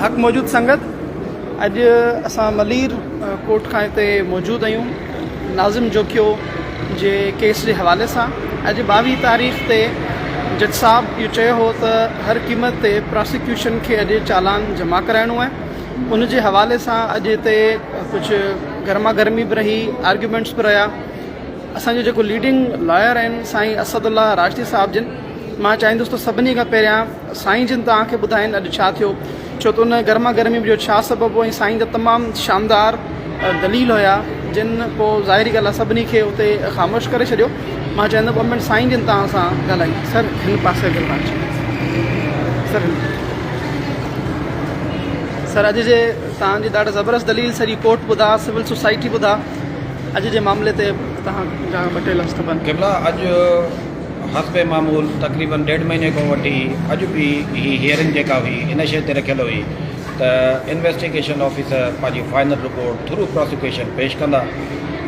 حق موجود سنگت اڄ اسان ملير ڪورٽ کان هتي موجود آهيون ناظم جوکيو جي ڪيس جي حوالي سان اڄ 22 تاريخ تي جج صاحب اهو چيو هو ته هر قيمت تي پراسيڪيوشن کي اڄ چالان جمع ڪرائڻو آهي ان جي حوالي سان اڄ هتي ڪجهه گرما گرمي به رهي آرگيومينٽس به رهيا اسان جو جيڪو ليڊنگ لائر آهن سائين اسد الله راشدي صاحب جن مان چاهيندس ته سڀني کان پهريان سائين جن توهان کي ٻڌائين اڄ ڇا ٿيو ڇو ته ان گرما گرمي جو ڇا سبب هو ۽ سائين جا تمام شاندار دليل هيا جن پوء ظاهري ڳالهه آهي سڀني کي اتي خاموش ڪري ڇڏيو مان چاهيندم ٻه منٽ سائين جن توهان سان ڳالهائين سر هن پاسي اگر توهان اچي سر سر اڄ جي توهان جي ڏاڍا زبردست دليل سڄي ڪورٽ ٻڌا سول سوسائٽي ٻڌا اڄ جي معاملي تي توهان جا ٻه ٽي لفظ کپن. قبلا اڄ حسب معمول تقريبن ڏيڍ مهيني کان وٺي اڄ به هي هيئرنگ جيڪا هئي ان شيء تي رکيل هئي ته انويسٽيگيشن آفيسر پنهنجي فائنل رپورٽ ٿرو پراسيڪيوشن پيش ڪندا.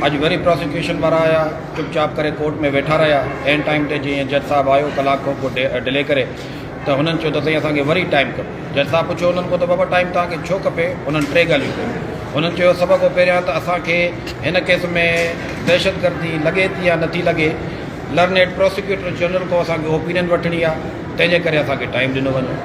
اڄ وري پراسيڪيوشن وارا آيا چپ چاپ ڪري ڪورٽ ۾ ويٺا رهيا عين ٽائيم تي جيئن جج صاحب آيو ڪلاڪ کان پوء ڊلي ڪري ته هنن چيو ته سائين اسان کي وري ٽائيم کپي. جج صاحب پڇيو انهن کان ته بابا ٽائيم توهان کي ڇو کپي؟ انهن ٽي ڳالهيون ڪيون. هنن چيو سڀ کان پهريان ته اسان کي هن ڪيس ۾ دهشتگردي لڳي ٿي يا نٿي لڳي، لرنيڊ پراسيڪيوٽر جنرل کان اسان کي اوپينين وٺڻي آهي، تنهن جي ڪري اسان کي ٽائيم ڏنو وڃي.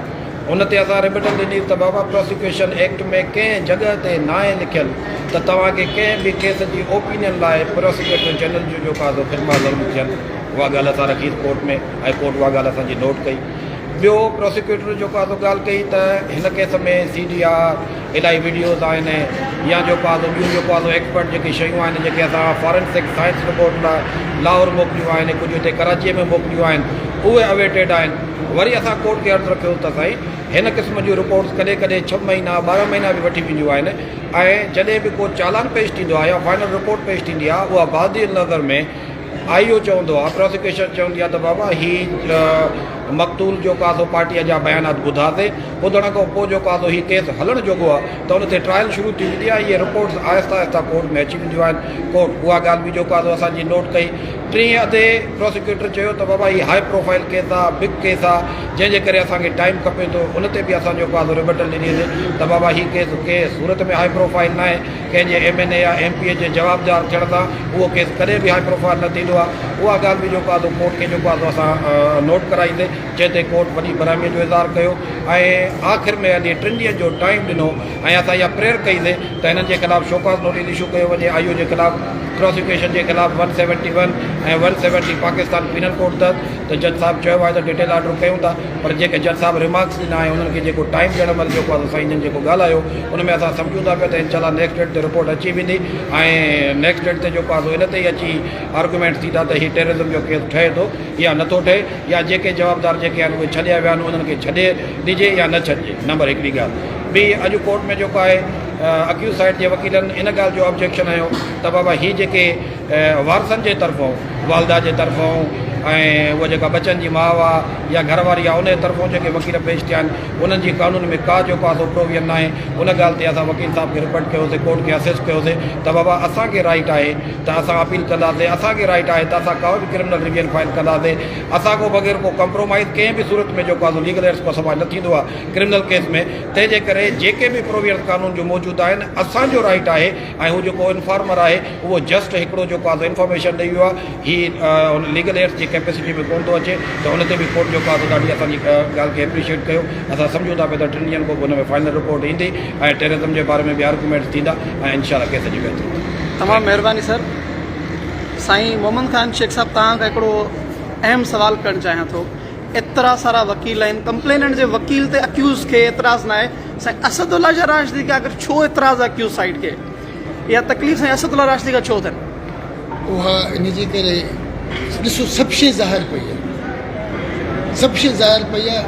ان تي اسان ريبٽل ڏني ته بابا پراسيڪيوشن ايڪٽ ۾ ڪنهن جڳهه تي ناهي لکيل ته توهان کي ڪنهن به ڪيس جي اوپينين لاء پراسيڪيوٽر جنرل جو جيڪو آهي سو خدمات ضروري ٿين. اها ڳالهه اسان رکي ڪورٽ ۾ ۽ ڪورٽ اها ڳالهه اسان جي نوٽ ڪئي. ٻيو پراسيڪيوٽر جيڪو آهي سو ڳالهه ڪئي ته هن ڪيس ۾ سي ڊي آر الاهي وڊيوز آهن يا جيڪو آهي سو ٻيون جيڪو آهي سو ايڪسپرٽ جيڪي شيون آهن جيڪي اسان فارنسڪ سائنس رپورٽ لاء لاهور موڪليون آهن ڪجهه هتي ڪراچيء ۾ موڪليون آهن اهي اويٽيڊ آهن وري اسان ڪورٽ کي عرض رکيو ته سائين هن قسم جون رپورٽس ڪڏهن ڪڏهن ڇهه مهينا 12 مهينا به وٺي وينديون آهن ۽ جڏهن به ڪو چالان پيش ٿيندو آهي يا فائنل رپورٽ پيش ٿيندي آهي اها بادي النظر ۾ آء او چوندو آ، پراسيڪيوشن چوندي آ ته بابا هي مقتول جو ڪا سو پارٽيء جا بيانات ٻڌاسي، ٻڌڻ کان پوء جو ڪا سو هي ڪيس هلڻ جوڳو آ ته ان تي ٽرائل شروع ٿي ويندي آ، اهي رپورٽس آهستي آهستي ڪورٽ ۾ اچي وينديون آهن، ڪورٽ اها ڳالهه به جو ڪا سو اسان جي نوٽ ڪئي. ٽئين ادي پراسيڪيوٽر چيو ته بابا هي هاء پروفائل ڪيس آ، بگ ڪيس آ، جنهن جي ڪري اسان کي ٽائيم کپي ٿو، ان تي به اسان جو ڪا سو ريبٽل ڏني ته بابا هي ڪيس ڪنهن صورت ۾ هاء پروفائل ناهي، ڪنهن جي ايم اين اي يا ايم پي اي جي جوابدار ٿيڻ سان اهو ڪيس ڪڏهن به هاء پروفائل نه ٿيندو آهي. اها ڳالهه به جيڪو آهي سو ڪورٽ کي جيڪو آهي سو اسان نوٽ ڪرائيندي جنهن تي ڪورٽ وڏي برهميء جو اظهار ڪيو ۽ آخر ۾ هلي ٽن ڏينهن جو ٽائيم ڏنو ۽ اسان اها پريئر ڪئيسي ته هنن جي خلاف شوڪاز نوٽيس اشو ڪيو وڃي آء او جي خلاف پراسيڪيوشن جي خلاف one seventy one ۽ one seventy Pakistan penal code تحت ته جج صاحب چيو آهي ته ڊيٽيل آرڊر ڪيون ٿا پر جيڪي جج صاحب ريمارڪس ڏنا ۽ انهن کي جيڪو ٽائيم ڏيڻ مهل جيڪو آهي سو سائين جن جيڪو ڳالهايو ان ۾ اسان سمجهون ٿا پيا ته انشاء الله نيڪسٽ ڊيٽ تي رپورٽ اچي ويندي ۽ نيڪسٽ ڊيٽ تي جيڪو آهي سو ان تي ئي اچي آرگيومينٽس ٿيندا ته هي ٽيررزم جو ڪيس ٺهي ٿو يا نٿو ٺهي يا جيڪي جوابدار جيڪي آهن اهي ڇڏيا ويا آهن انهن کي ڇڏي ڏجي يا نه ڇڏجي نمبر هڪڙي ڳالهه ٻي اڄ ڪورٽ ۾ جيڪو آهي اڪيوز سائيڊ جي وڪيلن ان ڳالهه جو آبجيڪشن هنيو ته بابا هي جيڪي وارثن جي طرفون، والده جي طرفون ۽ اها جيڪا ٻچن جي ماء آ يا گهر واري آ ان جي طرفون جيڪي وڪيل پيش ٿيا آهن انهن جي قانون ۾ ڪا جو ڪا سو پروويزن ناهي ان ڳالهه تي اسان وڪيل صاحب کي رپورٽ ڪيوسي ڪورٽ کي اسيس ڪيوسي ته بابا اسان کي رائيٽ آهي ته اسان اپيل ڪنداسي اسان کي رائيٽ آهي ته اسان ڪا به ڪرمنل ريويزن فائل ڪنداسي اسان کان بغير ڪو ڪمپرومائيز ڪنهن به صورت ۾ جو ڪا سو ليگل ايڊز کان سواء نه ٿيندو آ ڪرمنل ڪيس ۾ تنهن جي ڪري جيڪي به پروويزن قانون جو موجود آهن اسان جو رائيٽ آهي ۽ هو جيڪو انفارمر آهي اهو جسٽ هڪڙو جيڪو آهي سو انفارميشن ڏئي ويو آهي هي ان ليگل ايڊز جي ڪيپيسٽي ۾ ڪونه ٿو اچي ته ان تي به ڪورٽ جيڪو آهي سو ڏاڍي اسان جي ڳالهه کي اپريشيئيٽ ڪيو اسان سمجهون ٿا پيا ته ٽن ڏينهن کان پوء ان ۾ فائنل رپورٽ ايندي ۽ ٽيررزم جي باري ۾ به آرگيومينٽس ٿيندا ۽ انشاء الله ڪيس جي بهتري ٿيندي. تمام مهرباني سر. سائين محمد خان شيخ صاحب توهان کان هڪڙو اهم سوال ڪرڻ چاهيان ٿو ايترا سارا وڪيل آهن ڪمپليننٽ جي وڪيل تي اڪيوز کي اعتراض ناهي سائين اسد الله شاهه راشدي کي آخر ڇو اعتراض آهي اڪيوز سائيڊ کي اها تڪليف سائين اسد الله راشدي کان ڇو اٿن؟ اها ان جي ڪري ڏسو سڀ شيء ظاهر پئي آهي سڀ شيء ظاهر پئي آهي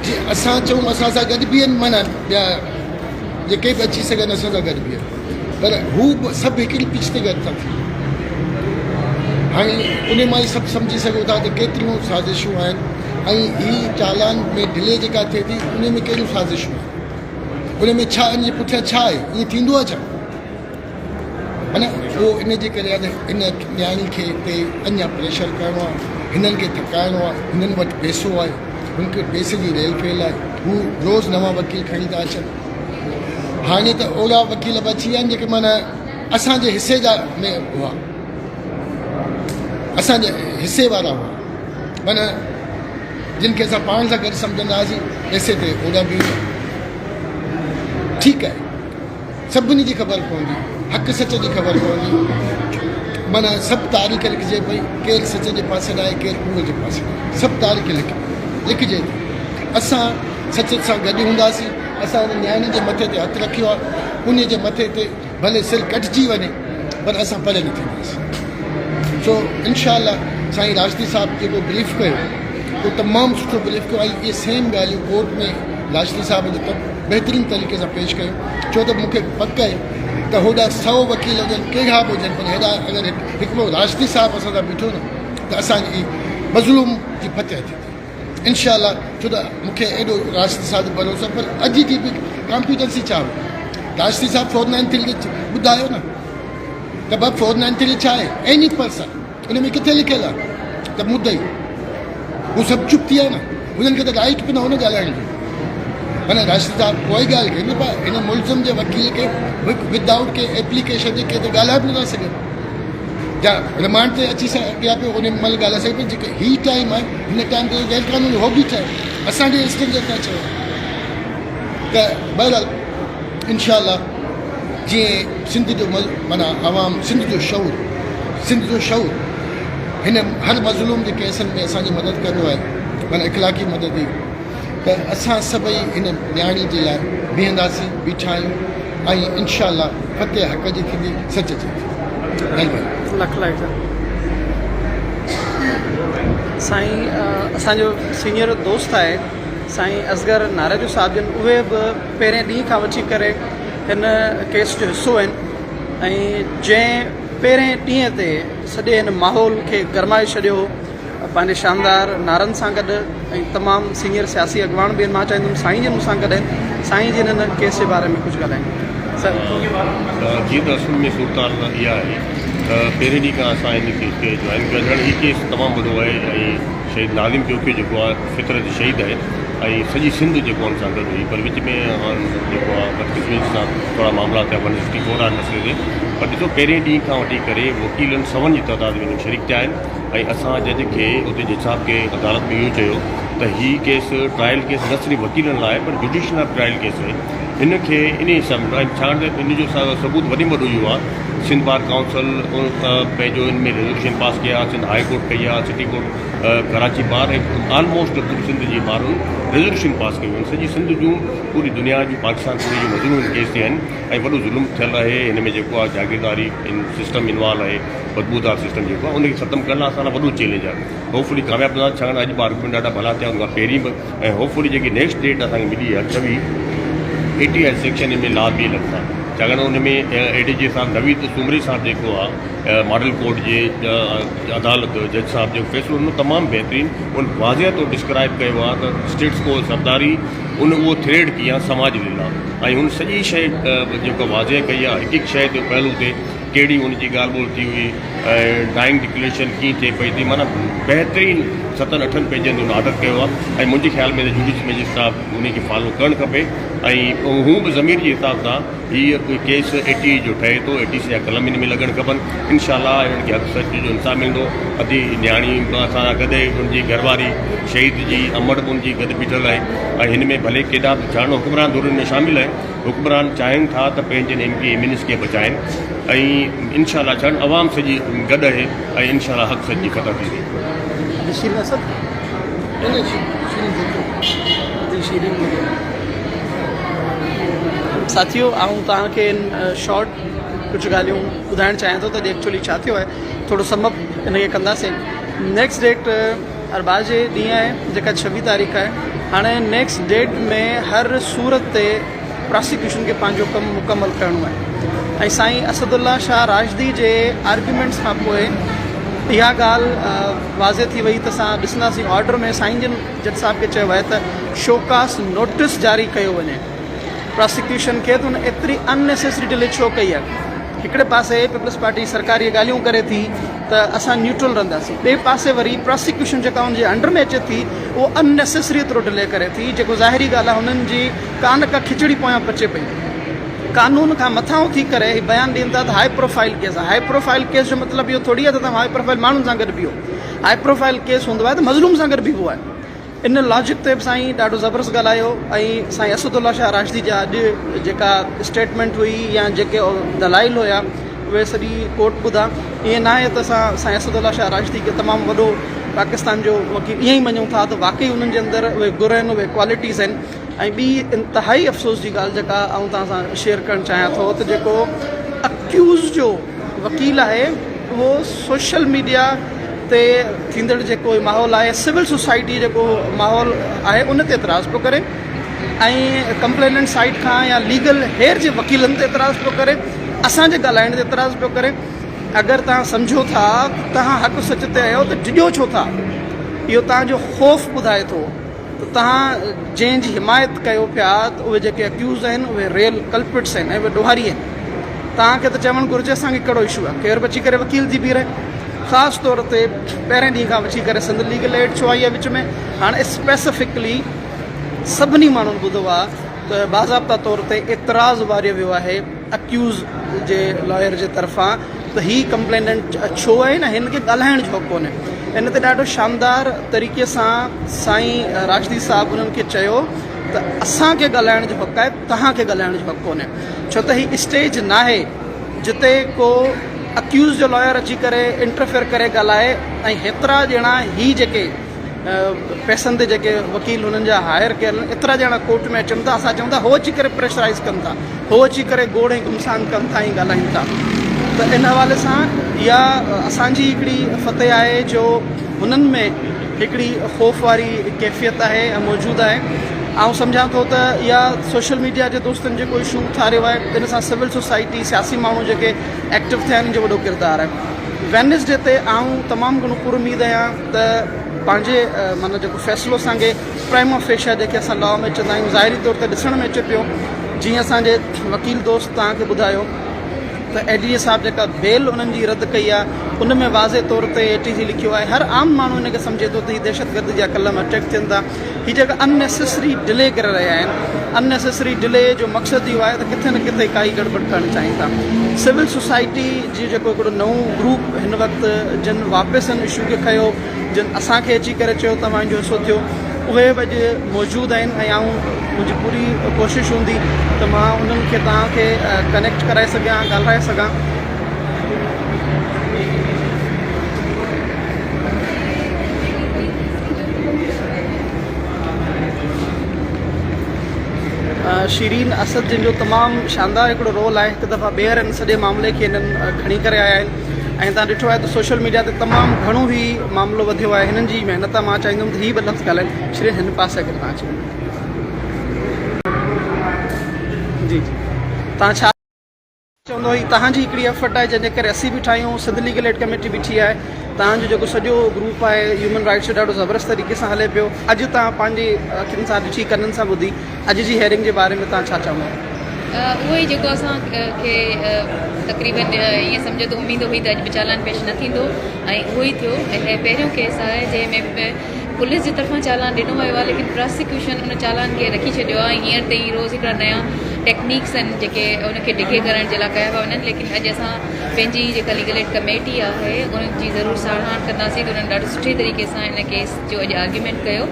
جي اسان چئون اسان سان گڏ بيهن معنيٰ ٻيا جيڪي به اچي سگهن اسان سان گڏ بيهن پر هو به سڀ هڪڙي پچ تي گڏ ٿا ٿي هاڻي ان مان ئي سڀ سمجهي سگهو ٿا ته ڪيتريون سازشون آهن ۽ هي چالان ۾ ڊلي جيڪا ٿئي ٿي ان ۾ ڪهڙيون سازشون آهن ان ۾ ڇا ان جي پٺيان ڇا آهي ائين ٿيندو آهي ڇا معنيٰ اهو ان جي ڪري آهي ته ان نياڻي کي تي اڃا پريشر ڪرڻو آهي هنن کي ٿڪائڻو آهي هنن وٽ پئسو آهي هن کي پئسي جي ريل فيل آهي هو روز نوان وڪيل کڻي ٿا اچن. هاڻي ته اهڙا وڪيل به اچي ويا آهن جيڪي معنيٰ اسان جي حصي جا ۾ هئا، اسان جي حصي وارا هئا، معنيٰ جن کي اسان پاڻ سان گڏ سمجهندا هئاسين پئسي تي اوڏا به ويا. ٺيڪ آهي، سڀني جي خبر پوندي، حق سچ جي خبر پوندي، معنيٰ سڀ تاريخ لکجي پئي، ڪير سچ جي پاسي ڏانهن آهي، ڪير ڪوڙ جي پاسي ڏانهن، سڀ تاريخ لکجي ٿي. اسان سچ سان گڏ هونداسين. اسان ان نياڻي جي مٿي تي هٿ رکيو آهي، انهي جي مٿي تي ڀلي سر ڪٽجي وڃي پر اسان پري نه ٿينداسين. سو انشاء الله سائين راشدي صاحب جيڪو بريف ڪيو اهو تمام سٺو بريف ڪيو ۽ اهي سيم ڳالهيون ڪورٽ ۾ راشدي صاحب جي بهترين طريقي سان پيش ڪيون، ڇو ته مون کي پڪ آهي ته هوڏا سئو وڪيل هجن ڪهڙا به هجن پر هيڏا اگر هڪڙو راشدي صاحب اسان سان بيٺو نه ته اسان جي مظلوم جي فتح ٿيندي. انشاء الله، ڇو ته مون کي ايڏو راشدي صاحب تي ڀروسو آهي پر اڄ جي به ڪامپيٽنسي ڇا هئي؟ راشدي صاحب 493 تي ٻڌايو نه ته بابا 493 ڇا آهي؟ ايني پرسن ان ۾ ڪٿي لکيل آهي ته مدعي هو سڀ چپ ٿي ويا نه، هنن کي ته رائيٽ به نه هو نه ڳالهائڻ جو. معنيٰ راشدي صاحب اها ئي ڳالهه ڪئي نه پر هن ملزم جي وڪيل کي ودائوٽ ڪنهن ايپليڪيشن جي ڪنهن تي ڳالهائي به نٿا سگهن. جا رمانڊ تي اچي سگهيا پيو ان مهل ڳالهائي سگهي پيو جيڪي هي ٽائيم آهي هن ٽائيم تي غير قانوني هو به ٽائيم اسان جي اسٽنجر ٿا چئو ته بهرحال انشاء الله جيئن سنڌ جو معنيٰ عوام سنڌ جو شعور سنڌ جو شعور هن هر مظلوم جي ڪيسن ۾ اسان جي مدد ڪندو آهي معنيٰ اخلاقي مدد ئي ته اسان سڀئي هن نياڻي جي لاء بيهنداسين، بيٺا آهيون ۽ انشاء الله فتح حق جي ٿيندي، سچ جي ٿيندي. مهرباني. لک لائق سائين اسان جو سينئر دوست آهي سائين اصغر ناريجو صاحب جن اهي به پهرين ڏينهن کان وٺي ڪري هن ڪيس جو حصو آهن ۽ جنهن پهرين ڏينهن تي سڄي هن ماحول کي گرمائي ڇڏيو هو پنهنجي شاندار نعرن سان گڏ ۽ تمام سينيئر سياسي اڳواڻ به آهن مان چاهيندم سائين جن مون سان گڏ آهن سائين جن هن ڪيس جي باري ۾ ڪجهه ڳالهائين سر. جيئن ته اصل ۾ صورتحال اها آهي ته پهرين ڏينهن کان اسان هن ڪيس کي جوائن ڪيو ڄڻ هي ڪيس تمام وڏو آهي ۽ شهيد ناظم جوکيو جيڪو آهي فطرت شهيد آهي ۽ سڄي سنڌ جيڪو ان سان گڏ هئي پر وچ ۾ جيڪو آهي بدقسمتي سان ٿورا معاملا ٿيا 164 آهن مسئلي تي پر ڏسو پهرين ڏينهن کان وٺي ڪري وڪيلن سون جي تعداد ۾ شريڪ ٿيا آهن ۽ اسان جج کي اتي جج صاحب کي عدالت ۾ اهو چيو ته هي ڪيس ٽرائل ڪيس نه صرف وڪيلن لاء پر جوڊيشل لاء به ٽرائل ڪيس آهي هن کي انهي حساب ۽ ڇاڪاڻ ته ان جو ثبوت وڏي ۾ وڏو اهو آهي سنڌ بار ڪائونسل پنهنجو ان ۾ ريزوليوشن پاس ڪيا سنڌ هاء ڪورٽ ڪئي آهي سٽي ڪورٽ ڪراچي بار ۽ آلموسٽ پوري سنڌ جي بارن ريزوليوشن پاس ڪيون آهن سڄي سنڌ جون پوري دنيا جون پاڪستان پوري جون مظلوم هن ڪيس تي آهن ۽ وڏو ظلم ٿيل آهي هن ۾ جيڪو آهي جاگيرداري سسٽم انوالو آهي بدبودار سسٽم جيڪو آهي ان کي ختم ڪرڻ لاء اسان لاء وڏو چئلينج آهي هوپ فلي ڪامياب ٿينداسين ڇاڪاڻ اڄ به آرگيومينٽ ڏاڍا ڀلا ٿيا ان کان پهرين به ۽ هوپ فلي جيڪي نيڪسٽ ڊيٽ اسان کي ملي آهي 26 اي ٽي I section ۾ لا به لڳندا ڇاڪاڻ ان ۾ اي ڊي جي صاحب نويد سومري صاحب جيڪو آهي ماڊل ڪورٽ جي عدالت جج صاحب جيڪو فيصلو ڏنو تمام بهترين ان واضح طور ڊسڪرائب ڪيو آهي ته اسٽيٽس ڪو سرداري ان اهو ٿريڊ ڪيا سماج لاء ۽ ان سڄي شيء جيڪو واضح ڪئي آهي هڪ هڪ شيء تي پهلو تي ڪهڙي ان جي ڳالهه ٻولهه ٿي هئي ۽ ڊائنگ ڊڪليريشن ڪيئن ٿئي پئي ٿي معنيٰ بهترين ستن اٺن پيجن تي ان آرڊر ڪيو آهي ۽ منهنجي خيال ۾ ته جوڊيشل مئجسٽريٽ صاحب ان کي فالو ڪرڻ کپي ۽ هون به ضمير جي حساب سان هيء ڪوئي ڪيس اي ٽي اي جو ٺهي ٿو اي ٽي سي جا قلم ان ۾ لڳڻ کپن انشاء الله انهن کي حق سچ جو انصاف ملندو. ادي نياڻي به اسان سان گڏ آهي ان جي گهر واري شهيد جي امڙ به ان جي گڏ بيٺل آهي ۽ هن ۾ ڀلي ڪيڏا به ڇاڻ حڪمران ڌر ان ۾ شامل آهن حڪمران چاهين ٿا ته پنهنجن M P M N As کي بچائين ۽ انشاء الله ڇاڻ عوام سڄي گڏ آهي ۽ انشاء الله حق سچ جي فتح ٿيندي. ادي شيرين اسد ادي شيرين ساٿيو آئون توهان کي ان شارٽ ڪجهه ڳالهيون ٻڌائڻ چاهيان ٿو ته اڄ ايڪچولي ڇا ٿيو آهي ٿورو سم اپ ان کي ڪنداسين نيڪسٽ ڊيٽ اربع جي ڏينهن آهي جيڪا 26 تاريخ آهي هاڻي نيڪسٽ ڊيٽ ۾ هر صورت تي پراسيڪيوشن کي پنهنجو ڪم مڪمل ڪرڻو آهي ۽ سائين اسد الله شاهه راشدي جي آرگيومينٽس کان پوء اها ڳالهه واضح ٿي وئي ته اسان ڏسنداسين آرڊر ۾ سائين جن جج صاحب کي چيو آهي ته شوڪاس نوٽس جاري ڪيو وڃي پراسيڪيوشن کي ته ان ايتري ان نيسيسري ڊلي ڇو ڪئي آهي. هڪڙي پاسي پيپلز پارٽي سرڪار اهي ڳالهيون ڪري ٿي ته اسان نيوٽرل رهنداسين، ٻئي پاسي وري پراسيڪيوشن جيڪا ان جي انڊر ۾ اچي ٿي اهو ان نيسيسري ايترو ڊلي ڪري ٿي جيڪو ظاهري ڳالهه آهي هنن جي ڪا نه ڪا کچڙي پويان پچي پئي. قانون کان مٿانهون ٿي ڪري هي بيان ڏين ٿا ته هاء پروفائيل ڪيس آهي، هاء پروفائيل ڪيس جو مطلب اهو ٿوري آهي ته توهان هاء پروفائيل ماڻهن سان گڏ بيهو، هاء پروفائيل ڪيس هوندو آهي ته مظلوم سان گڏ بيهبو آهي. ان لاجڪ تي به سائين ڏاڍو زبردست ڳالهايو ۽ سائين اسد الله شاهه راشدي جا اڄ جيڪا اسٽيٽمينٽ هئي يا جيڪي دلائل هيا اهي سڄي ڪورٽ ٻڌا. ائين ناهي ته اسان سائين اسد الله شاهه راشدي کي تمام وڏو پاڪستان جو وڪيل ائين ئي مڃون ٿا ته واقعي انهن جي اندر اهي گر آهن اهي ڪوالٽيز آهن ۽ ٻي انتهائي افسوس جي ڳالهه جيڪا آئون توهان سان شيئر ڪرڻ چاهيان ٿو ته جيڪو اڪيوز جو وڪيل آهي اهو سوشل ميڊيا تي ٿيندڙ جيڪو ماحول آهي سول سوسائٽي جيڪو ماحول آهي ان تي اعتراض پيو ڪري ۽ ڪمپليننٽ سائيڊ کان يا ليگل هيئر جي وڪيلن تي اعتراض پيو ڪري اسان جي ڳالهائڻ تي اعتراض پيو ڪري اگر توهان سمجهو ٿا توهان حق سچ تي آهيو ته ڊڄو ڇو ٿا اهو توهان جو خوف ٻڌائي ٿو ته توهان جنهن جي حمايت ڪيو پيا ته اهي جيڪي اڪيوز آهن اهي ريل ڪلپرٽس آهن ۽ اهي ڏوهاري آهن توهان کي ته چوڻ گهرجي اسان کي ڪهڙو اشو آهي ڪير به اچي ڪري وڪيل ٿي بيهي رهي خاص طور تي پهرين ڏينهن کان وٺي ڪري سنڌ ليگل ايڊ ڇو آئي آهي وچ ۾ هاڻ اسپيسفڪلي سڀني ماڻهن ٻڌو آهي ته باضابطا طور تي اعتراض واريو ويو آهي اڪيوز جي لائر جي طرفان ته هي ڪمپليننٽ ڇو آهي نه هن کي ڳالهائڻ جو حق ڪونهي ان تي ڏاڍو شاندار طريقي سان سائين راشدي صاحب انهن کي چيو ته اسان کي ڳالهائڻ جو حق آهي توهان کي ڳالهائڻ جو حق ڪونهي ڇو ته هي اسٽيج ناهي جتي ڪو اڪيوز جو لائر اچي ڪري انٽرفيئر ڪري ڳالهائي ۽ هيترا ڄڻا هي جيڪي پئسن تي جيڪي وڪيل هنن جا هائر ڪيل آهن ايترا ڄڻا ڪورٽ ۾ اچن ٿا اسان چئون ٿا هو اچي ڪري پريشرائز ڪن ٿا هو اچي ڪري گوڙ ۽ گهمسان ڪن ٿا ۽ ڳالهائين ٿا ته ان حوالي سان اها اسان جي هڪڙي فتح آهي جو هنن ۾ هڪڙي خوف واري ڪيفيت آهي ۽ موجود آهي آئون سمجهان ٿو ته اها سوشل ميڊيا جي دوستن جيڪو اشو اٿاريو آهي ان سان سول سوسائٽي سياسي ماڻهو جيڪي ايڪٽو ٿيا آهن ان جو وڏو ڪردار آهي وينسڊي تي آئون تمام گهڻو پر اميد آهيان ته پنهنجي معنيٰ جيڪو فيصلو اسان کي پرائما فيشا جيڪي اسان لا ۾ چوندا آهيون ظاهري طور تي ڏسڻ ۾ اچي پيو جيئن اسان جي وڪيل دوست توهان کي ٻڌايو ته اي ڊي اي صاحب جيڪا بيل انهن جي رد ڪئي آهي ان ۾ واضح طور تي اي ٽي سي لکيو آهي هر عام ماڻهو ان کي سمجهي ٿو ته هي دهشتگردي جا قلم اٽيڪ ٿين ٿا هي جيڪا ان نيسيسري ڊلي ڪري رهيا آهن ان نيسيسري ڊلي جو مقصد اهو آهي ته ڪٿي نه ڪٿي ڪائي گڙٻڙ ڪرڻ چاهين ٿا. سول سوسائٽي جي جيڪو هڪڙو نئون گروپ هن وقت جن واپس ان اشو کي کنيو جن اسان کي اچي ڪري چيو توهان جو حصو ٿيو اهي به اڄ موجود آهن ۽ آئون منهنجي پوري ڪوشش هوندي ته مان انهن کي توهان کي ڪنيڪٽ ڪرائي سگهان ڳالهرائي سگهان. شيرين اسد جن جو تمام شاندار هڪڙو رول آهي هڪ دفعا ٻيهر ان سڄي معاملي کي هنن کڻي ڪري آيا آهن ۽ تان ڏٺو آهي ته سوشل ميڊيا تي تمام گهڻو هي معاملو وڌيو آهي هنن جي محنت آهي مان چاهيندم ته هي ٻه لفظ ڳالهائن شيرين هن پاسي اگر تان اچي جي جي تان ڇا چوندو هي توهان جي هڪڙي ايفرٽ آهي جنهن جي ڪري اسين بيٺا آهيون سنڌ ليگل ايڊ ڪميٽي بيٺي آهي توهان جو جيڪو سڄو گروپ آهي هيومن رائٽس جو ڏاڍو زبردست طريقي سان هلي پيو اڄ توهان پنهنجي اکين سان ڏٺي ڪنن سان ٻڌي اڄ جي هيئرنگ جي باري ۾ توهان ڇا چوندو؟ اهو ئي جيڪو اسان کي تقريبن ائين سمجهو ته اميد هئي ته اڄ به چالان پيش نه ٿيندو ۽ اهو ئي ٿيو ۽ پهريون ڪيس آهي جنهن ۾ پوليس جي طرفان چالان ڏنو ويو آهي ليڪن پراسيڪيوشن ان چالان کي رکي ڇڏيو آهي ۽ هينئر تائين روز هڪڙا نيا ٽيڪنيڪس آهن جيڪي ان کي ڊگهي ڪرڻ جي لاء ڪيا پيا وڃن ليڪن اڄ اسان پنهنجي جيڪا ليگل ايڊ ڪميٽي آهي ان جي ضرور ساراهڻ ڪنداسين ته انهن ڏاڍو سٺي طريقي سان ان ڪيس جو اڄ آرگيومينٽ ڪيو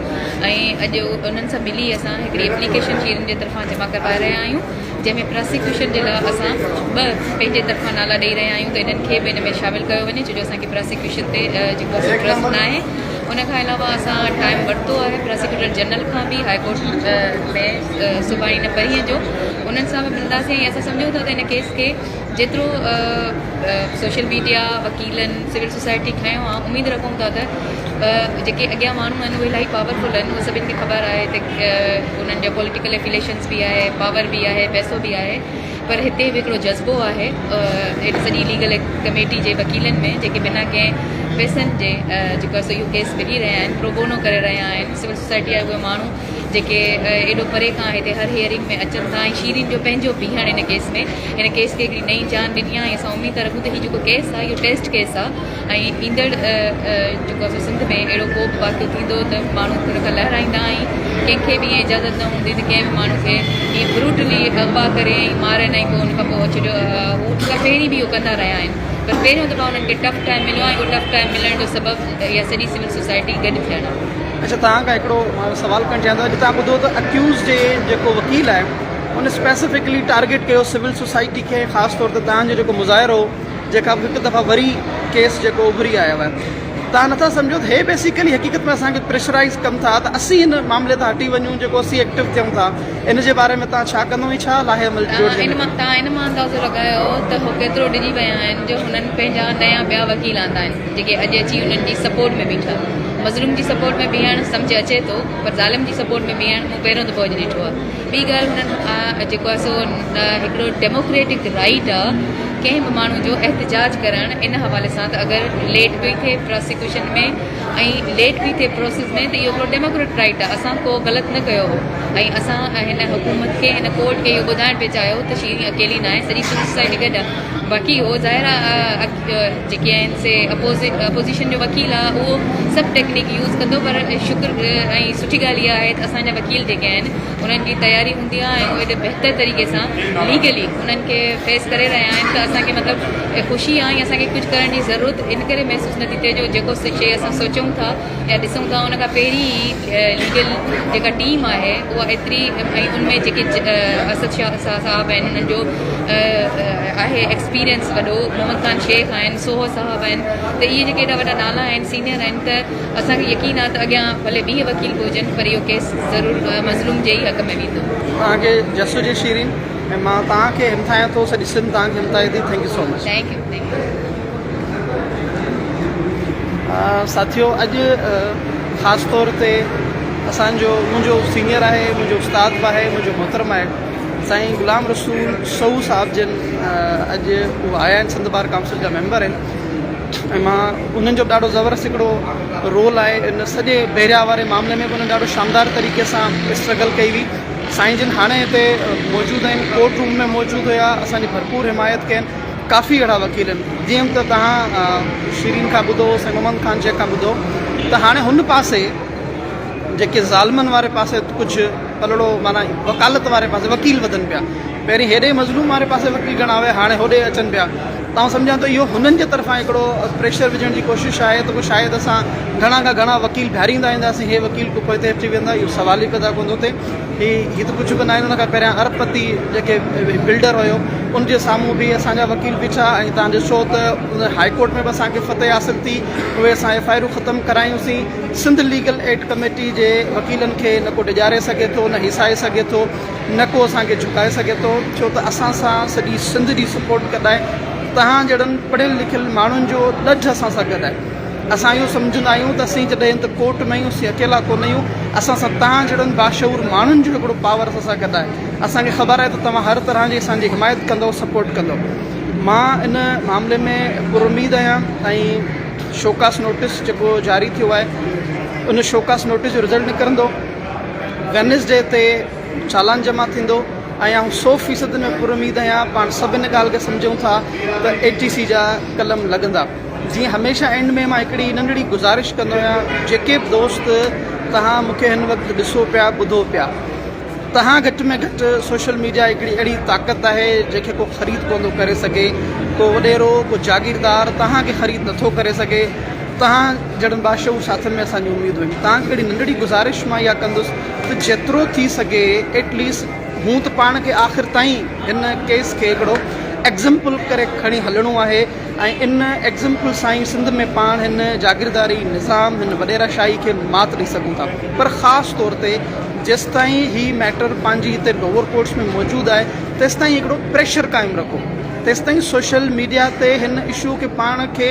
۽ اڄ انهن سان ملي اسان هڪڙي اپليڪيشن شيرين جي طرفان جمع ڪروائي رهيا آهيون جنهن ۾ پراسيڪيوشن جي لاء اسان ٻه پنهنجي طرفان نالا ڏئي رهيا آهيون ته انهن کي به ان ۾ شامل ڪيو وڃي ڇو جو اسان کي پراسيڪيوشن تي جيڪو آهي سو ٽرسٽ ناهي ان کان علاوه اسان ٽائيم ورتو آهي پراسيڪيوٽر جنرل کان به هاء ڪورٽ ۾ سڀاڻي نه پرينهن جو انهن سان به ملنداسين ۽ اسان سمجهون ٿا ته ان ڪيس کي جيترو سوشل ميڊيا وڪيلن سول سوسائٽي کنيو آهي اميد رکون ٿا ته جيڪي اڳيان ماڻهو آهن اهي الاهي پاورفل آهن اهي سڀن کي خبر آهي ته انهن جا پوليٽيڪل افيليشنس به آهي پاور به آهي پئسو به آهي پر هتي به هڪڙو جذبو آهي ان سڄي ليگل ڪميٽي جي وڪيلن ۾ جيڪي بنا ڪنهن پئسن جي جيڪو آهي سو اهو ڪيس وڙهي رهيا آهن پروبونو ڪري رهيا آهن سول سوسائٽي جا اهي ماڻهو جيڪي ايڏو پري کان هتي هر هيئرنگ ۾ اچن ٿا ۽ شيرين جو پنهنجو بيهڻ هن ڪيس ۾ هن ڪيس کي هڪڙي نئين جان ڏني آهي ۽ اسان اميد ٿا رکون ته هي جيڪو ڪيس آهي اهو ٽيسٽ ڪيس آهي ۽ ايندڙ جيڪو آهي سو سنڌ ۾ اهڙو ڪو به واقعو ٿيندو ته ماڻهو ان کان لهرائيندا ۽ ڪنهن کي به ائين اجازت نه هوندي ته ڪنهن به ماڻهو کي ائين بروٽلي اغوا ڪري ۽ مارن ۽ پوء ان کان پوء ڇڏيو هو ان کان پهرين به اهو ڪندا رهيا آهن پر پهريون دفعا انهن کي ٽف ٽائيم مليو آهي اهو ٽف ٽائيم ملڻ جو سبب اها سڄي سول سوسائٽي گڏ ٿيڻ آهي. اڇا توهان کان هڪڙو مان سوال ڪرڻ چاهيان ٿو اڄ توهان ٻڌو ته اڪيوز جي جيڪو وڪيل آهي ان اسپيسفڪلي ٽارگيٽ ڪيو سول سوسائٽي کي خاص طور تي توهان جو جيڪو مظاهرو هو جنهن کان هڪ دفعا وري ڪيس جيڪو اڀري آيو آهي توهان نٿا سمجهو ته هي بيسيڪلي حقيقت ۾ اسان کي پريشرائز ڪن ٿا ته اسين هن معاملي تان هٽي وڃون جيڪو اسين ايڪٽو ٿيون ٿا ان جي باري ۾ توهان ڇا ڪندو ۽ ڇا لاهي عمل جوڙجي ان مان توهان ان مان اندازو لڳايو ته هو ڪيترو ڊڄي ويا آهن جو هنن پنهنجا نيا ٻيا وڪيل آندا آهن جيڪي اڄ اچي انهن جي سپورٽ ۾ بيٺا. مظلوم جي سپورٽ ۾ بيهڻ سمجهه اچي ٿو پر ظالم جي سپورٽ ۾ بيهڻ مون پهريون دفعو اڄ ڏٺو آهي. ٻي ڳالهه هنن جيڪو آهي سو هڪڙو ڊيموڪريٽڪ رائيٽ آهي ڪنهن به ماڻهو جو احتجاج ڪرڻ ان حوالي سان ته اگر ليٽ پئي ٿئي پراسيڪيوشن ۾ ۽ ليٽ پئي ٿئي پروسيس ۾ ته اهو هڪڙو ڊيموڪريٽ رائيٽ آهي اسان ڪو غلط نه ڪيو هو ۽ اسان هن حڪومت کي هن ڪورٽ کي اهو ٻڌائڻ پئي چاهيو ته شيرين اڪيلي ناهي سڄي سول سوسائٽي گڏ آهي باقي اهو ظاهر آهي جيڪي آهن سي اپوزيشن جو وڪيل آهي اهو سڀ ٽيڪنيڪ يوز ڪندو پر شڪر ۽ سٺي ڳالهه اها آهي ته اسان جا وڪيل جيڪي آهن انهن جي تياري هوندي آهي ۽ اهي ايڏي بهتر طريقي سان ليگلي انهن کي فيس ڪري رهيا آهن ته اسان کي مطلب خوشي آهي ۽ اسان کي ڪجهه ڪرڻ جي ضرورت ان ڪري محسوس نٿي ٿئي جو جيڪو شيء اسان سوچون ٿا يا ڏسون ٿا ان کان پهرين ئي ليگل جيڪا ٽيم آهي اها ايتري ۽ ان ۾ جيڪي اسد شاهه صاحب آهن انهن جو آهي ايڪسپيرينس وڏو محمد خان شيخ آهن سوهو صاحب آهن ته اهي جيڪي ايڏا وڏا نالا آهن سينئر آهن ته اسان کي يقين آهي ته اڳيان ڀلي 20 وڪيل به هجن پر اهو ڪيس ضرور مظلوم جي ئي حق ۾ ويندو. توهان کي جس هجي شيرين ۽ مان توهان کي همٿايان ٿو سڄي سنڌ توهان کي همٿائي ٿي thank you so much. Thank you thank you. ساٿيو اڄ خاص طور تي اسان جو منهنجو سينئر آهي منهنجو استاد به آهي منهنجو محترم آهي سائين غلام رسول سهو صاحب جن اڄ هو آيا آهن سنڌ بار ڪائونسل جا ميمبر آهن ۽ مان انهن جو ڏاڍو زبردست هڪڙو رول آهي ان سڄي بحريا واري معاملي ۾ به انهن ڏاڍو شاندار طريقي سان اسٽرگل ڪئي هئي سائين جن هاڻي هتي موجود آهن ڪورٽ روم ۾ موجود هيا اسان جي ڀرپور حمايت ڪين ڪافي اهڙا وڪيل آهن جيئن ته توهان شيرين کان ٻڌو سائين محمد خان شيخ کان ٻڌو ته هاڻي هن پاسي جيڪي ظالمن واري پاسي ڪجهه پلڙو معنيٰ وڪالت واري پاسي وڪيل وڌن پيا پهرين هيڏي مظلوم واري پاسي وڪيل گهڻا هيا هاڻي هوڏي اچن پيا ته آئون سمجهان ٿو اهو هنن جي طرفان هڪڙو پريشر وجهڻ جي ڪوشش آهي ته پوء شايد اسان گهڻا کان گهڻا وڪيل بيهاريندا اينداسين هي وڪيل ڪو پوئتي هٽجي ويندا اهو سوال ئي پيدا ڪونه ٿو ٿئي هي هي ته ڪجهه به ناهن ان کان پهريان ارب پتي جيڪي بلڊر هيو ان جي سامهون به اسان جا وڪيل بيٺا ۽ تان ڏسو ته ان هائي ڪورٽ ۾ به اسان کي فتح حاصل ٿي اهي اسان ايف I آرون ختم ڪرايون سين سنڌ ليگل ايڊ ڪميٽي جي وڪيلن کي نه ڪو ڊيڄاري سگهي ٿو نه هيسائي سگهي ٿو نه ڪو اسان کي جهڪائي سگهي ٿو ڇو ته اسان سان سڄي سنڌ جي سپورٽ گڏ آهي تهان جهڙن پڙهيل لکيل ماڻهن جو ڏڍ اسان سان گڏ آهي اسان اهو سمجهندا آهيون ته اسين جڏهن ته ڪورٽ ۾ آهيون اسين اڪيلا ڪونه آهيون اسان سان توهان جهڙن باشعور ماڻهن جو هڪڙو پاور اسان سان گڏ آهي اسان کي خبر آهي ته توهان هر طرح جي اسان جي حمايت ڪندو سپورٽ ڪندو مان ان معاملي ۾ پر اميد آهيان ۽ شوڪاس نوٽس جيڪو جاري ٿيو آهي ان شوڪاس نوٽس جو رزلٽ نڪرندو وينسڊي تي چالان جمع ٿيندو ۽ آئون سو فيصد ۾ پر اميد آهيان پاڻ سڀ ان ڳالهه کي سمجهون ٿا ته اي ٽي سي جا قلم لڳندا جيئن هميشه اينڊ ۾ مان هڪڙي ننڍڙي گذارش ڪندو آهيان جيڪي به دوست توهان مون کي هن وقت ڏسو پيا ٻڌو پيا توهان گهٽ ۾ گهٽ سوشل ميڊيا هڪڙي اهڙي طاقت آهي جنهن کي ڪو خريد ڪونه ٿو ڪري سگهي ڪو وڏيرو ڪو جاگيردار توهان کي خريد نٿو ڪري سگهي توهان جهڙن باشعور ساٿين ۾ اسان جون اميدون آهن توهان کي هڪڙي ننڍڙي گذارش مان اها ڪندس ته جيترو ٿي سگهي ايٽ ليسٽ هون ته پاڻ کي آخر تائين هن ڪيس کي هڪڙو ايگزمپل ڪري کڻي هلڻو آهي ۽ ان ايگزمپل سان ئي سنڌ ۾ پاڻ هن جاگيرداري نظام هن وڏيرا شاهي کي مات ڏئي سگهون ٿا پر خاص طور تي جيستائين هي ميٽر پنهنجي هتي لوئر ڪورٽس ۾ موجود آهي تيستائين هڪڙو پريشر قائم رکو تيستائين سوشل ميڊيا تي هن اشو کي پاڻ کي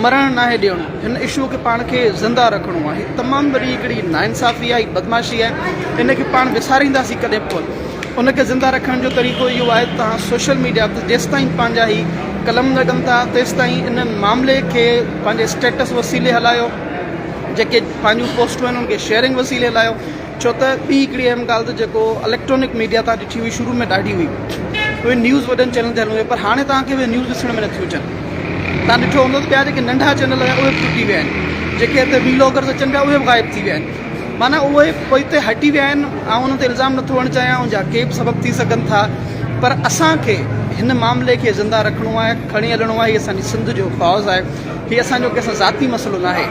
مرڻ ناهي ڏيڻو هن اشو کي پاڻ کي زنده رکڻو آهي تمام وڏي هڪڙي ناانصافي آهي بدمعاشي آهي ان کي پاڻ وسارينداسين ڪڏهن به ڪونه ان کي زنده رکڻ جو طريقو اهو آهي ته توهان سوشل ميڊيا تي جيستائين پنهنجا هي قلم لڳن ٿا تيستائين ان معاملي کي پنهنجي اسٽيٽس وسيلي هلايو جيڪي پنهنجون پوسٽون آهن ان کي شيئرنگ وسيلي هلايو. ڇو ته ٻي هڪڙي اهم ڳالهه ته جيڪو اليڪٽرانڪ ميڊيا تان ڏٺي هئي شروع ۾ ڏاڍي هئي اهي نيوز وڏن چينلن تي هلندي هئي پر هاڻي توهان کي اهي نيوز ڏسڻ ۾ نٿيون اچن توهان ڏٺو هوندو ته ٻيا جيڪي ننڍا چينل هيا اهي به ٽٽي ويا آهن جيڪي هتي ويلاگرز اچن پيا اهي به غائب ٿي ويا آهن معنيٰ اهي پوئتي هٽي ويا آهن آئون انهن تي الزام نٿو هڻڻ چاهيان ان جا ڪي به سبب ٿي سگهن ٿا پر اسان کي هن معاملي کي زنده رکڻو آهي کڻي هلڻو آهي هي اسان جي سنڌ جو ڪاز آهي هي اسان جو ڪنهن سان ذاتي مسئلو ناهي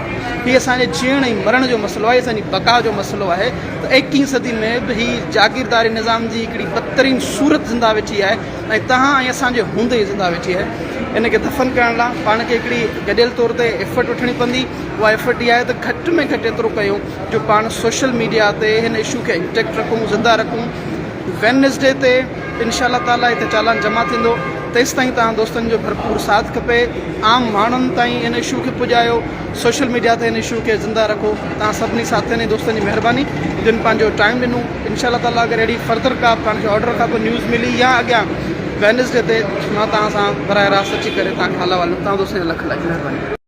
هي اسان جي جيئڻ ۽ مرڻ جو مسئلو آهي اسان جي بقا جو مسئلو آهي ته ايڪيهين صدي ۾ به هي جاگيرداري نظام جي هڪڙي بدترين صورت زنده ويٺي آهي ۽ توهان ۽ اسان جي هوندي زنده ويٺي آهي ان کي دفن ڪرڻ لاء پاڻ کي هڪڙي گڏيل طور تي ايفرٽ وٺڻي پوندي اها ايفرٽ اها آهي ته گهٽ ۾ گهٽ ايترو ڪيون جو پاڻ سوشل ميڊيا تي هن اشو کي انٽيڪٽ رکون زنده رکون وينسڊي تي انشاء الله تعالي هتي چالان جمع ٿيندو تيستائين توهان دوستن جو ڀرپور ساٿ کپي عام ماڻهن تائين ان اشو کي پڄايو سوشل ميڊيا تي ان اشو کي زنده رکو توهان سڀني ساٿين ۽ دوستن جي مهرباني جن پنهنجو ٽائيم ڏنو انشاء الله تعالي اگر اهڙي فردر ڪا پاڻ کي آرڊر کان پوء نيوز ملي يا اڳيان وينسڊي تي مان توهان سان براهه راست اچي ڪري توهان کي حال احوال ڏيندم توهان دوستن جا لک لائق مهرباني.